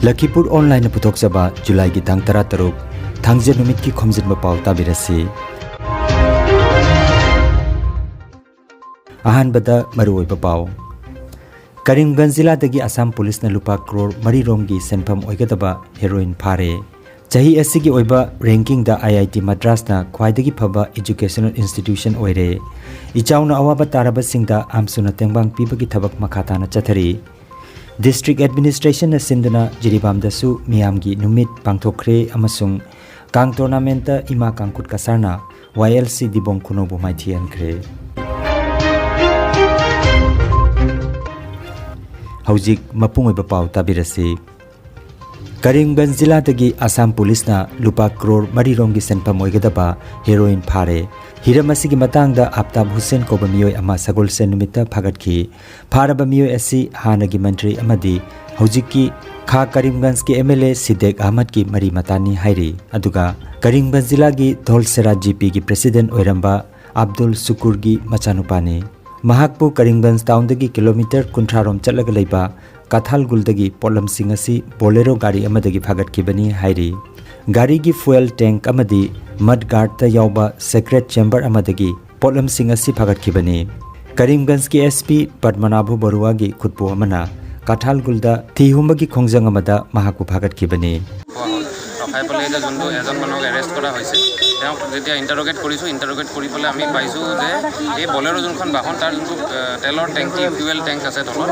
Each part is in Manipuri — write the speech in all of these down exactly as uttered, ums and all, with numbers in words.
ꯂꯈꯤꯄꯨꯔ ꯑꯣꯟꯂꯥꯏꯟꯅ ꯄꯨꯊꯣꯛꯆꯕ ꯖꯨꯂꯥꯏꯒꯤ ꯇꯥꯡ ꯇꯔꯥꯇꯔꯨꯛ, ꯊꯥꯡꯖ ꯅꯨꯃꯤꯠꯀꯤ ꯈꯣꯝꯖꯤꯟꯕ ꯄꯥꯎ ꯇꯥꯕꯤꯔꯁꯤ꯫ ꯑꯍꯥꯟꯕꯗ ꯃꯔꯨꯑꯣꯏꯕ ꯄꯥꯎ꯫ ꯀꯔꯤꯝꯒꯟꯖ ꯖꯤꯂꯥꯗꯒꯤ ꯑꯁꯥꯝ ꯄꯨꯂꯤꯁꯅ ꯂꯨꯄꯥ ꯀ꯭ꯔꯣꯔ ꯃꯔꯤ ꯔꯣꯝꯒꯤ ꯁꯦꯟꯐꯝ ꯑꯣꯏꯒꯗꯕ ꯍꯦꯔꯣꯏꯟ ꯐꯥꯔꯦ꯫ ꯆꯍꯤ ꯑꯁꯤꯒꯤ ꯑꯣꯏꯕ ꯔꯦꯡꯀꯤꯡꯗ ꯑꯥꯏ ꯑꯥꯏ ꯇꯤ ꯃꯗ꯭ꯔꯥꯁꯅ ꯈ꯭ꯋꯥꯏꯗꯒꯤ ꯐꯕ ꯏꯖꯨꯀꯦꯁꯅꯦꯜ ꯏꯟꯁꯇꯤꯇ꯭ꯌꯨꯁꯟ ꯑꯣꯏꯔꯦ꯫ ꯏꯆꯥꯎꯅ ꯑꯋꯥꯕ ꯇꯥꯔꯕꯁꯤꯡꯗ ꯑꯝꯁꯨꯅ ꯇꯦꯡꯕꯥꯡ ꯄꯤꯕꯒꯤ ꯊꯕꯛ ꯃꯈꯥ ꯇꯥꯅ ꯆꯠꯊꯔꯤ꯫ ꯗꯤꯁꯇ꯭ꯔꯤꯛ ꯑꯦꯗꯃꯤꯅꯤꯁꯇ꯭ꯔꯦꯁꯟꯅ ꯁꯤꯟꯗꯨꯅ ꯖꯤꯔꯤꯕꯥꯝꯗꯁꯨ ꯃꯤꯌꯥꯝꯒꯤ ꯅꯨꯃꯤꯠ ꯄꯥꯡꯊꯣꯛꯈ꯭ꯔꯦ ꯑꯃꯁꯨꯡ ꯀꯥꯡ ꯇꯣꯔꯅꯥꯃꯦꯟꯠꯇ ꯏꯃꯥ ꯀꯥꯡꯈꯨꯠ ꯀꯁꯥꯔꯅ ꯋꯥꯏ ꯑꯦꯜ ꯁꯤ ꯗꯤꯕꯣꯡ ꯈꯨꯅꯧꯕꯨ ꯃꯥꯏꯊꯤꯍꯟꯈ꯭ꯔꯦ꯫ ꯍꯧꯖꯤꯛ ꯃꯄꯨꯡ ꯑꯣꯏꯕ ꯄꯥꯎ ꯇꯥꯕꯤꯔꯁꯤ꯫ ꯀꯔꯤꯝꯒꯟꯖ ꯖꯤꯂꯥꯗꯒꯤ ꯑꯁꯥꯝ ꯄꯨꯂꯤꯁꯅ ꯂꯨꯄꯥ ꯀ꯭ꯔꯣꯔ ꯃꯔꯤ ꯔꯣꯝꯒꯤ ꯁꯦꯟꯐꯝ ꯑꯣꯏꯒꯗꯕ ꯍꯦꯔꯣꯏꯟ ꯐꯥꯔꯦ꯫ ꯍꯤꯔꯝ ꯑꯁꯤꯒꯤ ꯃꯇꯥꯡꯗ ꯑꯞꯇꯥꯕ ꯍꯨꯁꯦꯟ ꯀꯧꯕ ꯃꯤꯑꯣꯏ ꯑꯃ ꯁꯒꯣꯜꯁꯦꯟ ꯅꯨꯃꯤꯠꯇ ꯐꯥꯒꯠꯈꯤ꯫ ꯐꯥꯔꯕ ꯃꯤꯑꯣꯏ ꯑꯁꯤ ꯍꯥꯟꯅꯒꯤ ꯃꯟꯇ꯭ꯔꯤ ꯑꯃꯗꯤ ꯍꯧꯖꯤꯛꯀꯤ ꯈꯥ ꯀꯔꯤꯝꯒꯟꯖꯀꯤ ꯑꯦꯝ ꯑꯦꯜ ꯑꯦ ꯁꯤꯗꯦꯛ ꯑꯍꯃꯗꯀꯤ ꯃꯔꯤ ꯃꯇꯥꯅꯤ ꯍꯥꯏꯔꯤ꯫ ꯑꯗꯨꯒ ꯀꯔꯤꯝꯒꯟꯖ ꯖꯤꯂꯥꯒꯤ ꯙꯣꯜꯁꯦꯔꯥ ꯖꯤ ꯄꯤꯒꯤ ꯄ꯭ꯔꯦꯁꯤꯗꯦꯟꯠ ꯑꯣꯏꯔꯝꯕ ꯑꯕꯗꯨꯜ ꯁꯨꯀꯨꯔꯒꯤ ꯃꯆꯥꯅꯨꯄꯥꯅꯤ꯫ ꯃꯍꯥꯛꯄꯨ ꯀꯔꯤꯝꯒꯟꯖ ꯇꯥꯎꯟꯗꯒꯤ ꯀꯤꯂꯣꯃꯤꯇꯔ ꯀꯨꯟꯊ꯭ꯔꯥ ꯔꯣꯝ ꯆꯠꯂꯒ ꯂꯩꯕ ꯀꯊꯥꯜꯒꯨꯜꯗꯒꯤ ꯄꯣꯠꯂꯝꯁꯤꯡ ꯑꯁꯤ ꯕꯣꯂꯦꯔꯣ ꯒꯥꯔꯤ ꯑꯃꯗꯒꯤ ꯐꯥꯒꯠꯈꯤꯕꯅꯤ ꯍꯥꯏꯔꯤ꯫ ꯒꯥꯔꯤꯒꯤ ꯐ꯭ꯌꯨꯑꯦꯜ ꯇꯦꯡꯛ ꯑꯃꯗꯤ ꯃꯗ ꯒꯥꯔꯗꯇ ꯌꯥꯎꯕ ꯁꯦꯀ꯭ꯔꯦꯠ ꯆꯦꯝꯕꯔ ꯑꯃꯗꯒꯤ ꯄꯣꯠꯂꯝꯁꯤꯡ ꯑꯁꯤ ꯐꯥꯒꯠꯈꯤꯕꯅꯤ꯫ ꯀꯔꯤꯝꯒꯟꯖꯀꯤ ꯑꯦꯁ ꯄꯤ ꯄꯗꯃꯅꯥꯚ ꯕꯔꯨꯋꯥꯒꯤ ꯈꯨꯠꯄꯨ ꯑꯃꯅ ꯀꯊꯥꯜꯒꯨꯜꯗ ꯊꯤ ꯍꯨꯝꯕꯒꯤ ꯈꯣꯡꯖꯪ ꯑꯃꯗ ꯃꯍꯥꯛꯄꯨ ꯐꯥꯒꯠꯈꯤꯕꯅꯤ꯫ ৰখাই পেলাই এতিয়া যোনটো এজন মানুহক এৰেষ্ট কৰা হৈছে, তেওঁক যেতিয়া ইণ্টাৰোগেট কৰিছোঁ, ইণ্টাৰোগেট কৰি পেলাই আমি পাইছোঁ যে এই বলেৰ' যোনখন বাহন, তাৰ যোনটো আহ, তেলৰ টেংকি, ফিউৱেল টেংক আছে তলত,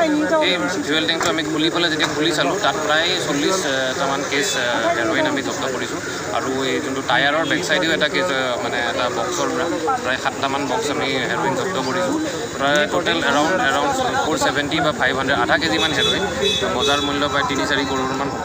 এই ফিউৱেল টেংকটো আমি খুলি পেলাই যেতিয়া খুলি চালোঁ, তাত প্ৰায় চল্লিছ আহ, টামান কেছ আহ, হেৰইন আমি জব্দ কৰিছোঁ। আৰু এই যোনটো টায়াৰৰ বেক চাইডেও এটা কেছ আহ, মানে এটা বক্সৰ পৰা প্ৰায় সাতটামান বক্স আমি হেৰইন জব্দ কৰিছোঁ। প্ৰায় টোটেল এৰাউণ্ড এৰাউণ্ড ফ'ৰ ছেভেণ্টি বা ফাইভ হাণ্ড্ৰেড, আধা কেজিমান হেৰইন, বজাৰ মূল্য প্ৰায় তিনি চাৰি কৰোৰমান হ'ব।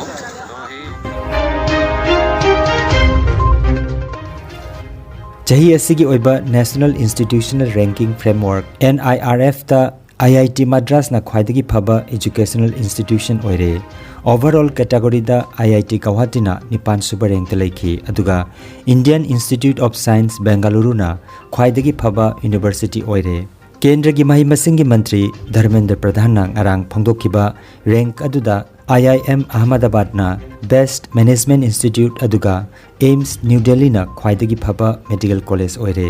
ꯆꯍꯤ ꯑꯁꯤꯒꯤ ꯑꯣꯏꯕ National Institutional Ranking Framework, N I R F ꯇ I I T ꯃꯗ꯭ꯔꯥꯁꯅ ꯈ꯭ꯋꯥꯏꯗꯒꯤ ꯐꯕ ꯏꯖꯨꯀꯦꯁꯅꯦꯜ ꯏꯟꯁꯇꯤꯇ꯭ꯌꯨꯁꯟ ꯑꯣꯏꯔꯦ꯫ ꯑꯣꯚꯔꯑꯣꯜ ꯀꯦꯇꯥꯒꯣꯔꯤꯗ I I T ꯒꯧꯍꯥꯇꯤꯅ ꯅꯤꯄꯥꯟ ꯁꯨꯕ ꯔꯦꯡꯛꯇ ꯂꯩꯈꯤ, ꯑꯗꯨꯒ Indian Institute of Science ꯕꯦꯡꯒꯂꯨꯔꯨꯅ ꯈ꯭ꯋꯥꯏꯗꯒꯤ ꯐꯕ ꯌꯨꯅꯤꯚꯔꯁꯤꯇꯤ ꯑꯣꯏꯔꯦ꯫ ꯀꯦꯟꯗ꯭ꯔꯒꯤ ꯃꯍꯩ ꯃꯁꯤꯡꯒꯤ ꯃꯟꯇ꯭ꯔꯤ ꯙꯔꯃꯦꯟꯗ꯭ꯔ ꯄ꯭ꯔꯙꯥꯟꯅ ꯉꯔꯥꯡ ꯐꯣꯡꯗꯣꯛꯈꯤꯕ ꯔꯦꯡꯛ ꯑꯗꯨꯗ ꯑꯥꯏ ꯑꯥꯏ ꯑꯦꯝ ꯑꯍꯃꯗꯥꯕꯥꯗꯅ Best Management Institute ꯑꯗꯨꯒ ꯑꯦꯝꯁ ꯅ꯭ꯌꯨ ꯗꯦꯜꯂꯤꯅ ꯈ꯭ꯋꯥꯏꯗꯒꯤ ꯐꯕ ꯃꯦꯗꯤꯀꯦꯜ ꯀꯣꯂꯦꯖ ꯑꯣꯏꯔꯦ꯫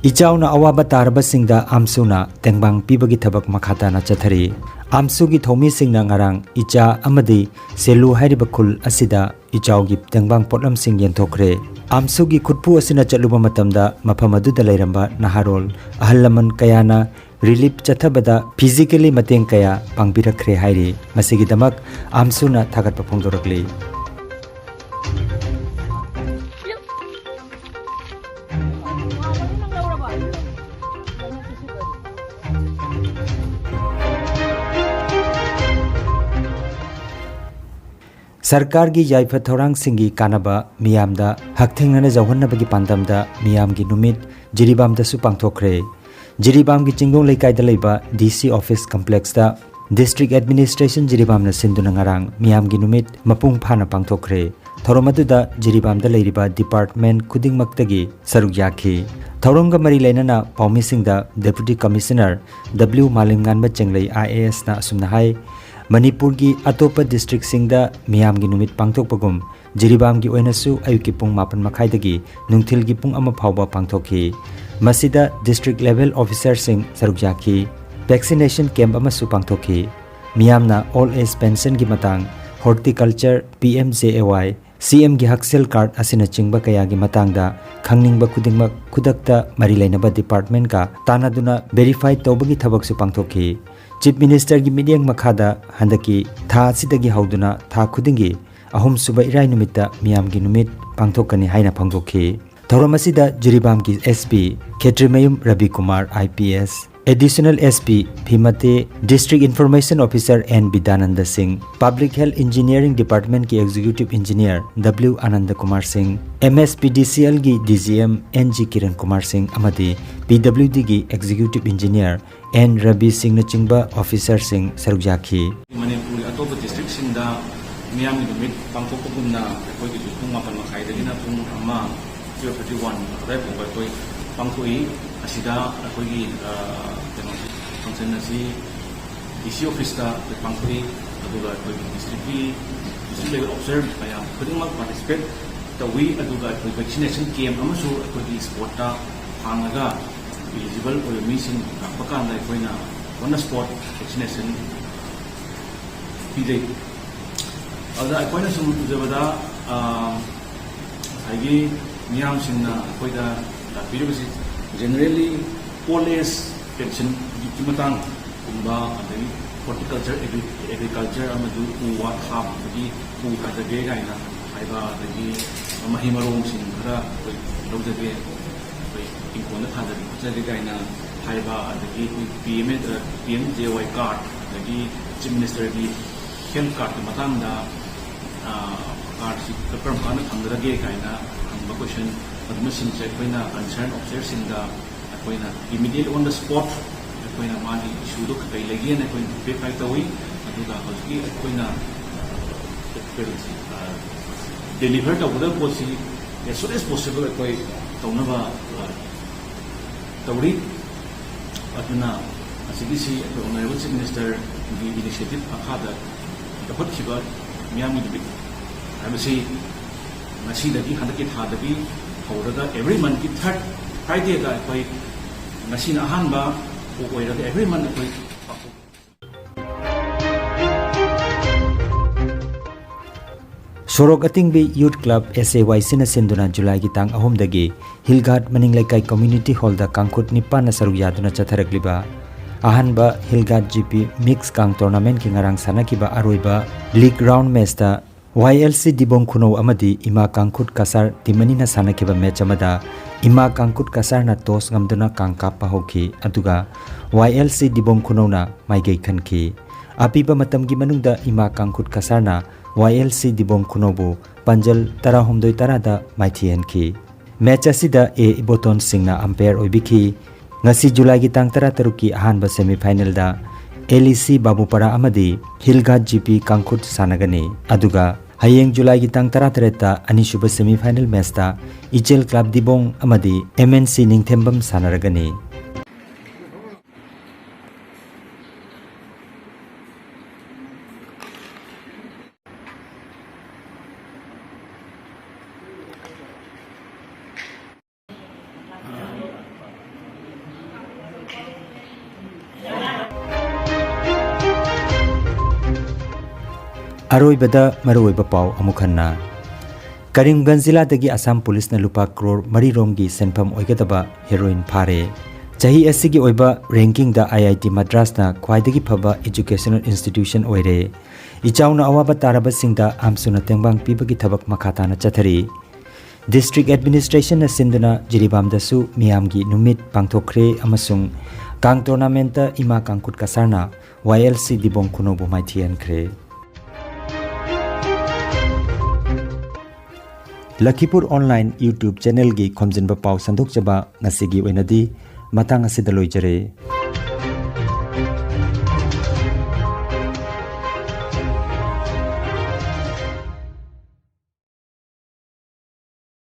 ꯏꯆꯥꯎꯅ ꯑꯋꯥꯕ ꯇꯥꯔꯕꯁꯤꯡꯗ ꯑꯥꯝꯁꯨꯅ ꯇꯦꯡꯕꯥꯡ ꯄꯤꯕꯒꯤ ꯊꯕꯛ ꯃꯈꯥ ꯇꯥꯅ ꯆꯠꯊꯔꯤ꯫ ꯑꯥꯝꯁꯨꯒꯤ ꯊꯧꯃꯤꯁꯤꯡꯅ ꯉꯔꯥꯡ ꯏꯆꯥ ꯑꯃꯗꯤ ꯁꯦꯂꯨ ꯍꯥꯏꯔꯤꯕ ꯈꯨꯜ ꯑꯁꯤꯗ ꯏꯆꯥꯎꯒꯤ ꯇꯦꯡꯕꯥꯡ ꯄꯣꯠꯂꯝꯁꯤꯡ ꯌꯦꯟꯊꯣꯛꯈ꯭ꯔꯦ꯫ ꯑꯥꯝꯁꯨꯒꯤ ꯈꯨꯠꯄꯨ ꯑꯁꯤꯅ ꯆꯠꯂꯨꯕ ꯃꯇꯝꯗ ꯃꯐꯝ ꯑꯗꯨꯗ ꯂꯩꯔꯝꯕ ꯅꯍꯥꯔꯣꯜ ꯑꯍꯜ ꯂꯃꯟ ꯀꯌꯥꯅ ꯔꯤꯂꯤꯐ ꯆꯠꯊꯕꯗ ꯐꯤꯖꯤꯀꯦꯂꯤ ꯃꯇꯦꯡ ꯀꯌꯥ ꯄꯥꯡꯕꯤꯔꯛꯈ꯭ꯔꯦ ꯍꯥꯏꯔꯤ꯫ ꯃꯁꯤꯒꯤꯗꯃꯛ ꯑꯥꯝꯁꯨꯅ ꯊꯥꯒꯠꯄ ꯐꯣꯡꯗꯣꯔꯛꯂꯤ꯫ ꯁꯔꯀꯥꯔꯒꯤ ꯌꯥꯏꯐ ꯊꯧꯔꯥꯡꯁꯤꯡꯒꯤ ꯀꯥꯟꯅꯕ ꯃꯤꯌꯥꯝꯗ ꯍꯛꯊꯦꯡꯅꯅ ꯌꯧꯍꯟꯅꯕꯒꯤ ꯄꯥꯟꯗꯝꯗ ꯃꯤꯌꯥꯝꯒꯤ ꯅꯨꯃꯤꯠ ꯖꯤꯔꯤꯕꯥꯝꯗꯁꯨ ꯄꯥꯡꯊꯣꯛꯈ꯭ꯔꯦ꯫ ꯖꯤꯔꯤꯕꯥꯝꯒꯤ ꯆꯤꯡꯗꯣꯡ ꯂꯩꯀꯥꯏꯗ ꯂꯩꯕ ꯗꯤ ꯁꯤ ꯑꯣꯐꯤꯁ ꯀꯝꯄ꯭ꯂꯦꯛꯁꯇ ꯗꯤꯁꯇ꯭ꯔꯤꯛ ꯑꯦꯗꯃꯤꯅꯤꯁꯇ꯭ꯔꯦꯁꯟ ꯖꯤꯔꯤꯕꯥꯝꯅ ꯁꯤꯟꯗꯨꯅ ꯉꯔꯥꯡ ꯃꯤꯌꯥꯝꯒꯤ ꯅꯨꯃꯤꯠ ꯃꯄꯨꯡ ꯐꯥꯅ ꯄꯥꯡꯊꯣꯛꯈ꯭ꯔꯦ꯫ ꯊꯧꯔꯝ ꯑꯗꯨꯗ ꯖꯤꯔꯤꯕꯥꯝꯗ ꯂꯩꯔꯤꯕ ꯗꯤꯄꯥꯔꯠꯃꯦꯟ ꯈꯨꯗꯤꯡꯃꯛꯇꯒꯤ ꯁꯔꯨꯛ ꯌꯥꯈꯤ꯫ ꯊꯧꯔꯝꯒ ꯃꯔꯤ ꯂꯩꯅꯅ ꯄꯥꯎꯃꯤꯁꯤꯡꯗ ꯗꯦꯄꯨꯇꯤ ꯀꯃꯤꯁꯅꯔ ꯗꯕ꯭ꯂꯤꯎ ꯃꯥꯂꯦꯝꯉꯥꯟꯕ ꯆꯦꯡꯂꯩ ꯑꯥꯏ ꯑꯦ ꯑꯦꯁꯅ ꯑꯁꯨꯝꯅ ꯍꯥꯏ, ꯃꯅꯤꯄꯨꯔꯒꯤ ꯑꯇꯣꯞꯄ ꯗꯤꯁꯇ꯭ꯔꯤꯛꯁꯤꯡꯗ ꯃꯤꯌꯥꯝꯒꯤ ꯅꯨꯃꯤꯠ ꯄꯥꯡꯊꯣꯛꯄꯒꯨꯝ ꯖꯤꯔꯤꯕꯥꯝꯒꯤ ꯑꯣꯏꯅꯁꯨ ꯑꯌꯨꯛꯀꯤ ꯄꯨꯡ ꯃꯥꯄꯟ ꯃꯈꯥꯏꯗꯒꯤ ꯅꯨꯡꯊꯤꯜꯒꯤ ꯄꯨꯡ ꯑꯃ ꯐꯥꯎꯕ ꯄꯥꯡꯊꯣꯛꯈꯤ꯫ ꯃꯁꯤꯗ ꯗꯤꯁꯇ꯭ꯔꯤꯛ ꯂꯦꯚꯦꯜ ꯑꯣꯐꯤꯁꯥꯔꯁꯤꯡ ꯁꯔꯨꯛ ꯌꯥꯈꯤ꯫ ꯚꯦꯛꯁꯤꯅꯦꯁꯟ ꯀꯦꯝꯞ ꯑꯃꯁꯨ ꯄꯥꯡꯊꯣꯛꯈꯤ꯫ ꯃꯤꯌꯥꯝꯅ ꯑꯣꯜ ꯑꯦꯖ ꯄꯦꯟꯁꯟꯒꯤ ꯃꯇꯥꯡ, ꯍꯣꯔꯇꯤꯀꯜꯆꯔ, ꯄꯤ ꯑꯦꯝ ꯖꯦ ꯑꯦ ꯋꯥꯏ, ꯁꯤ ꯑꯦꯝꯒꯤ ꯍꯛꯁꯦꯜ ꯀꯥꯔꯗ ꯑꯁꯤꯅꯆꯤꯡꯕ ꯀꯌꯥꯒꯤ ꯃꯇꯥꯡꯗ ꯈꯪꯅꯤꯡꯕ ꯈꯨꯗꯤꯡꯃꯛ ꯈꯨꯗꯛꯇ ꯃꯔꯤ ꯂꯩꯅꯕ ꯗꯤꯄꯥꯔꯠꯃꯦꯟꯠꯀ ꯇꯥꯟꯅꯗꯨꯅ ꯚꯦꯔꯤꯐꯥꯏ ꯇꯧꯕꯒꯤ ꯊꯕꯛꯁꯨ ꯄꯥꯡꯊꯣꯛꯈꯤ꯫ ꯆꯤꯐ ꯃꯤꯅꯤꯁꯇꯔꯒꯤ ꯃꯤꯠꯌꯦꯡ ꯃꯈꯥꯗ ꯍꯟꯗꯛꯀꯤ ꯊꯥ ꯑꯁꯤꯗꯒꯤ ꯍꯧꯗꯨꯅ ꯊꯥ ꯈꯨꯗꯤꯡꯒꯤ ꯑꯍꯨꯝꯁꯨꯕ ꯏꯔꯥꯏ ꯅꯨꯃꯤꯠꯇ ꯃꯤꯌꯥꯝꯒꯤ ꯅꯨꯃꯤꯠ ꯄꯥꯡꯊꯣꯛꯀꯅꯤ ꯍꯥꯏꯅ ꯐꯣꯡꯗꯣꯛꯈꯤ꯫ ꯊꯧꯔꯝ ꯑꯁꯤꯗ ꯖꯤꯔꯤꯕꯥꯝꯒꯤ S P Khetrimayum Rabikumar I P S, additional S P Phimte, district information officer N Bidyananda Singh, public health engineering ꯗꯤꯄꯥꯔꯠꯃꯦꯟꯠꯀꯤ executive engineer W Ananda Kumar Singh, M S P D C ꯑꯦꯜꯒꯤ D G M N G Kiran Kumar Singh ꯑꯃꯗꯤ ꯄꯤ ꯗꯕ꯭ꯂꯤꯎ ꯗꯤꯒꯤ ꯑꯦꯛꯖꯤꯀ꯭ꯌꯨꯇꯤꯚ ꯏꯟꯖꯤꯅꯤꯌꯔ ꯑꯦꯟ ꯔꯕꯤ ꯁꯤꯡꯅꯆꯤꯡꯕ ꯑꯣꯐꯤꯁꯥꯔꯁꯤꯡ ꯁꯔꯨꯛ ꯌꯥꯈꯤ꯫ ꯃꯅꯤꯄꯨꯔꯒꯤ ꯑꯇꯣꯞꯄ ꯗꯤꯁꯇ꯭ꯔꯤꯛꯁꯤꯡꯗ ꯃꯤꯌꯥꯝꯒꯤ ꯅꯨꯃꯤꯠ ꯄꯥꯡꯊꯣꯛꯄꯒꯨꯝꯅ ꯑꯩꯈꯣꯏꯒꯤꯁꯨ ꯄꯨꯡ ꯃꯥꯄꯟ ꯃꯈꯥꯏꯗꯒꯤꯅ ꯄꯨꯡ ꯑꯃ, twelve thirty one ꯑꯗꯨꯋꯥꯏ ꯐꯥꯎꯕ ꯑꯩꯈꯣꯏ ꯄꯥꯡꯊꯣꯛꯏ꯫ ꯑꯁꯤꯗ ꯑꯩꯈꯣꯏꯒꯤ, ꯑ, ꯀꯩꯅꯣ, ꯐꯪꯁꯟ ꯑꯁꯤ ꯗꯤ ꯁꯤ ꯑꯣꯐꯤꯁꯇ ꯑꯩꯈꯣꯏ ꯄꯥꯡꯊꯣꯛꯏ꯫ ꯑꯗꯨꯒ ꯑꯩꯈꯣꯏꯒꯤ ꯗꯤꯁꯇ꯭ꯔꯤꯛꯀꯤ, ꯗꯤꯁꯇ꯭ꯔꯤꯛ ꯂꯦꯚꯦꯜ ꯑꯣꯐꯤꯁꯔ ꯃꯌꯥꯝ ꯈꯨꯗꯤꯡꯃꯛ ꯄꯥꯔꯇꯤꯁꯤꯄꯦꯠ ꯇꯧꯏ꯫ ꯑꯗꯨꯒ ꯑꯩꯈꯣꯏ ꯚꯦꯛꯁꯤꯅꯦꯁꯟ ꯀꯦꯝ ꯑꯃꯁꯨ ꯑꯩꯈꯣꯏꯒꯤ ꯁ꯭ꯄꯣꯠꯇ ꯍꯥꯡꯉꯒ ꯏꯂꯤꯖꯤꯕꯜ ꯑꯣꯏꯕ ꯃꯤꯁꯤꯡ ꯂꯥꯛꯄ ꯀꯥꯟꯗ ꯑꯩꯈꯣꯏꯅ on the spot vaccination ꯄꯤꯖꯩ꯫ ꯑꯗꯨꯗ ꯑꯩꯈꯣꯏꯅ ꯁꯨꯝ ꯎꯖꯕꯗ, ꯑꯥ, ꯉꯁꯥꯏꯒꯤ ꯃꯤꯌꯥꯝꯁꯤꯡꯅ ꯑꯩꯈꯣꯏꯗ ꯂꯥꯛꯄꯤꯔꯤꯕꯁꯤ generally old age pensionꯒꯤ ꯃꯇꯥꯡꯒꯨꯝꯕ, ꯑꯗꯒꯤ horticulture, agri-, agriculture ꯑꯃꯗꯤ ꯎ ꯋꯥ ꯊꯥꯕꯒꯤ ꯎ ꯊꯥꯖꯒꯦ ꯀꯥꯏꯅ ꯍꯥꯏꯕ, ꯑꯗꯒꯤ ꯃꯍꯩ ꯃꯔꯣꯡꯁꯤꯡ ꯈꯔ ꯑꯩꯈꯣꯏ ꯂꯧꯖꯒꯦ, ꯑꯩꯈꯣꯏ ꯏꯪꯈꯣꯜꯗ ꯊꯥꯖꯒꯦ ꯈꯣꯠꯆꯒꯦ ꯀꯥꯏꯅ ꯍꯥꯏꯕ, ꯑꯗꯒꯤ ꯑꯩꯈꯣꯏ P M A, P M J Y card, ꯑꯗꯒꯤ ꯆꯤꯐ ꯃꯤꯅꯤꯁꯇꯔꯒꯤ ꯍꯦꯜꯊ ꯀꯥꯔꯗꯀꯤ ꯃꯇꯥꯡꯗ, ꯑꯥ, ꯀꯥꯔꯗꯁꯤ ꯀꯔꯝ ꯀꯥꯟꯗ ꯐꯪꯒꯗꯒꯦ ꯀꯥꯏꯅ ꯍꯪꯕ ꯀꯣꯏꯁꯟ ꯑꯗꯨꯅꯆꯤꯡꯕꯁꯦ ꯑꯩꯈꯣꯏꯅ ꯀꯟꯁꯔꯟ ꯑꯣꯐꯤꯁꯔꯁꯤꯡꯗ ꯑꯩꯈꯣꯏꯅ immediate on the spot ꯑꯩꯈꯣꯏꯅ ꯃꯥꯒꯤ ꯏꯁꯨꯗꯣ ꯀꯩ ꯂꯩꯒꯦꯅ ꯑꯩꯈꯣꯏꯅ ꯐꯤꯗꯕꯦꯛ ꯇꯧꯏ꯫ ꯑꯗꯨꯒ ꯍꯧꯖꯤꯛꯀꯤ ꯑꯩꯈꯣꯏꯅ, ꯑ, ꯗꯦꯂꯤꯚꯔ ꯇꯧꯒꯗꯕ ꯄꯣꯠꯁꯤ as soon as possible ꯑꯩꯈꯣꯏ ꯇꯧꯅꯕ, ꯑ, ꯇꯧꯔꯤ꯫ ꯑꯗꯨꯅ ꯑꯁꯤꯒꯤꯁꯤ ꯑꯩꯈꯣꯏ ꯑꯣꯅꯔꯦꯕꯜ ꯆꯤꯐ ꯃꯤꯅꯤꯁꯇꯔꯒꯤ ꯏꯅꯤꯁꯤꯌꯦꯇꯤꯚ ꯃꯈꯥꯗ ꯂꯧꯈꯠꯈꯤꯕ ꯃꯤꯌꯥꯝꯒꯤ ꯅꯨꯃꯤꯠ ꯍꯥꯏꯕꯁꯤ ꯉꯁꯤꯗꯒꯤ, ꯍꯟꯗꯛꯀꯤ ꯊꯥꯗꯒꯤ ꯍꯧꯔꯒ every monthꯀꯤ third Fridayꯗ ꯑꯩꯈꯣꯏ, ꯉꯁꯤꯅ ꯑꯍꯥꯟꯕ ꯑꯣꯏꯔꯒ every month ꯑꯩꯈꯣꯏ ꯄꯥꯡꯊꯣꯛ- ꯁꯣꯔꯣꯛ ꯑꯇꯤꯡꯕꯤ ꯌꯨꯊ ꯀ꯭ꯂꯕ, ꯑꯦꯁ ꯑꯦ ꯋꯥꯏ ꯁꯤꯅ ꯁꯤꯟꯗꯨꯅ ꯖꯨꯂꯥꯏꯒꯤ ꯇꯥꯡ ꯑꯍꯨꯝꯗꯒꯤ ꯍꯤꯜꯒꯥꯠ ꯃꯅꯤꯡ ꯂꯩꯀꯥꯏ ꯀꯝꯃ꯭ꯌꯨꯅꯤꯇꯤ ꯍꯣꯜꯗ ꯀꯥꯡꯈꯨꯠ ꯅꯤꯄꯥꯟꯅ ꯁꯔꯨꯛ ꯌꯥꯗꯨꯅ ꯆꯠꯊꯔꯛꯂꯤꯕ ꯑꯍꯥꯟꯕ ꯍꯤꯜꯒꯥꯠ ꯖꯤ ꯄꯤ ꯃꯤꯛꯁ ꯀꯥꯡ ꯇꯣꯔꯅꯥꯃꯦꯟꯠꯀꯤ ꯉꯔꯥꯡ ꯁꯥꯟꯅꯈꯤꯕ ꯑꯔꯣꯏꯕ ꯂꯤꯒ ꯔꯥꯎꯟꯗ ꯃꯦꯆꯇ ꯋꯥꯏ ꯑꯦꯜ ꯁꯤ ꯗꯤꯕꯣꯡ ꯈꯨꯅꯧ ꯑꯃꯗꯤ ꯏꯃꯥ ꯀꯥꯡꯈꯨꯠ ꯀꯁꯥꯔ ꯇꯤꯝ ꯑꯅꯤꯅ ꯁꯥꯟꯅꯈꯤꯕ ꯃꯦꯆ ꯑꯃꯗ ꯏꯃꯥ ꯀꯥꯡꯈꯨꯠ ꯀꯁꯥꯔꯅ ꯇꯣꯁ ꯉꯝꯗꯨꯅ ꯀꯥꯡ ꯀꯥꯞꯄ ꯍꯧꯈꯤ꯫ ꯑꯗꯨꯒ ꯋꯥꯏ ꯑꯦꯜ ꯁꯤ ꯗꯤꯕꯣꯡ ꯈꯨꯅꯧꯅ ꯃꯥꯏꯀꯩ ꯈꯟꯈꯤ꯫ ꯑꯄꯤꯕ ꯃꯇꯝꯒꯤ ꯃꯅꯨꯡꯗ ꯏꯃꯥ ꯀꯥꯡꯈꯨꯠ ꯀꯁꯥꯔꯅ ꯋꯥꯏ ꯑꯦꯜ ꯁꯤ ꯗꯤꯕꯣꯡ ꯈꯨꯅꯧꯕꯨ ꯄꯥꯟꯖꯜ ꯇꯔꯥꯍꯨꯝꯗꯣꯏ ꯇꯔꯥꯗ ꯃꯥꯏꯊꯤꯍꯟꯈꯤ꯫ ꯃꯦꯆ ꯑꯁꯤꯗ ꯑꯦ ꯏꯕꯣꯇꯣꯟ ꯁꯤꯡꯅ ꯑꯝꯄꯥꯌꯔ ꯑꯣꯏꯕꯤꯈꯤ꯫ ꯉꯁꯤ ꯖꯨꯂꯥꯏꯒꯤ ꯇꯥꯡ ꯇꯔꯥꯇꯔꯨꯛꯀꯤ ꯑꯍꯥꯟꯕ ꯁꯦꯃꯤꯐꯥꯏꯅꯦꯜꯗ ꯑꯦꯜ ꯏ ꯁꯤ ꯕꯥꯕꯨꯄꯥꯔꯥ ꯑꯃꯗꯤ ꯍꯤꯜꯒꯥꯠ ꯖꯤ ꯄꯤ ꯀꯥꯡꯈꯨꯠ ꯁꯥꯟꯅꯒꯅꯤ꯫ ꯑꯗꯨꯒ ꯍꯌꯦꯡ ꯖꯨꯂꯥꯏꯒꯤ ꯇꯥꯡ ꯇꯔꯥꯇꯔꯦꯠꯇ ꯑꯅꯤꯁꯨꯕ ꯁꯦꯃꯤꯐꯥꯏꯅꯦꯜ ꯃꯦꯆꯇ ꯏꯆꯦꯜ ꯀ꯭ꯂꯕ ꯗꯤꯕꯣꯡ ꯑꯃꯗꯤ ꯑꯦꯝ ꯑꯦꯟ ꯁꯤ ꯅꯤꯡꯊꯦꯝꯕꯝ ꯁꯥꯟꯅꯔꯒꯅꯤ꯫ ꯑꯔꯣꯏꯕꯗ ꯃꯔꯨꯑꯣꯏꯕ ꯄꯥꯎ ꯑꯃꯨꯛ ꯍꯟꯅ꯫ ꯀꯔꯤꯝꯒꯟꯖ ꯖꯤꯂꯥꯗꯒꯤ ꯑꯁꯥꯝ ꯄꯨꯂꯤꯁꯅ ꯂꯨꯄꯥ ꯀ꯭ꯔꯣꯔ ꯃꯔꯤ ꯔꯣꯝꯒꯤ ꯁꯦꯟꯐꯝ ꯑꯣꯏꯒꯗꯕ ꯍꯦꯔꯣꯏꯟ ꯐꯥꯔꯦ꯫ ꯆꯍꯤ ꯑꯁꯤꯒꯤ ꯑꯣꯏꯕ ꯔꯦꯡꯀꯤꯡꯗ ꯑꯥꯏ ꯑꯥꯏ ꯇꯤ ꯃꯗ꯭ꯔꯥꯁꯅ ꯈ꯭ꯋꯥꯏꯗꯒꯤ ꯐꯕ ꯏꯖꯨꯀꯦꯁꯅꯦꯜ ꯏꯟꯁꯇꯤꯇ꯭ꯌꯨꯁꯟ ꯑꯣꯏꯔꯦ꯫ ꯏꯆꯥꯎꯅ ꯑꯋꯥꯕ ꯇꯥꯔꯕꯁꯤꯡꯗ ꯑꯥꯝꯁꯨꯅ ꯇꯦꯡꯕꯥꯡ ꯄꯤꯕꯒꯤ ꯊꯕꯛ ꯃꯈꯥ ꯇꯥꯅ ꯆꯠꯊꯔꯤ꯫ ꯗꯤꯁꯇ꯭ꯔꯤꯛ ꯑꯦꯗꯃꯤꯅꯤꯁꯇ꯭ꯔꯦꯁꯟꯅ ꯁꯤꯟꯗꯨꯅ ꯖꯤꯔꯤꯕꯥꯝꯗꯁꯨ ꯃꯤꯌꯥꯝꯒꯤ ꯅꯨꯃꯤꯠ ꯄꯥꯡꯊꯣꯛꯈ꯭ꯔꯦ ꯑꯃꯁꯨꯡ ꯀꯥꯡ ꯇꯣꯔꯅꯥꯃꯦꯟꯠꯇ ꯏꯃꯥ ꯀꯥꯡꯈꯨꯠ ꯀꯁꯥꯔꯅ ꯋꯥꯏ ꯑꯦꯜ ꯁꯤ ꯗꯤꯕꯣꯡ ꯈꯨꯅꯧꯕꯨ ꯃꯥꯏꯊꯤꯍꯟꯈ꯭ꯔꯦ꯫ ꯂꯈꯤꯄꯨꯔ ꯑꯣꯟꯂꯥꯏꯟ YouTube ꯆꯦꯅꯦꯜꯒꯤ ꯈꯣꯝꯖꯤꯟꯕ ꯄꯥꯎ ꯁꯟꯗꯣꯛꯆꯕ ꯉꯁꯤꯒꯤ ꯑꯣꯏꯅꯗꯤ ꯃꯇꯥꯡ ꯑꯁꯤꯗ ꯂꯣꯏꯖꯔꯦ꯫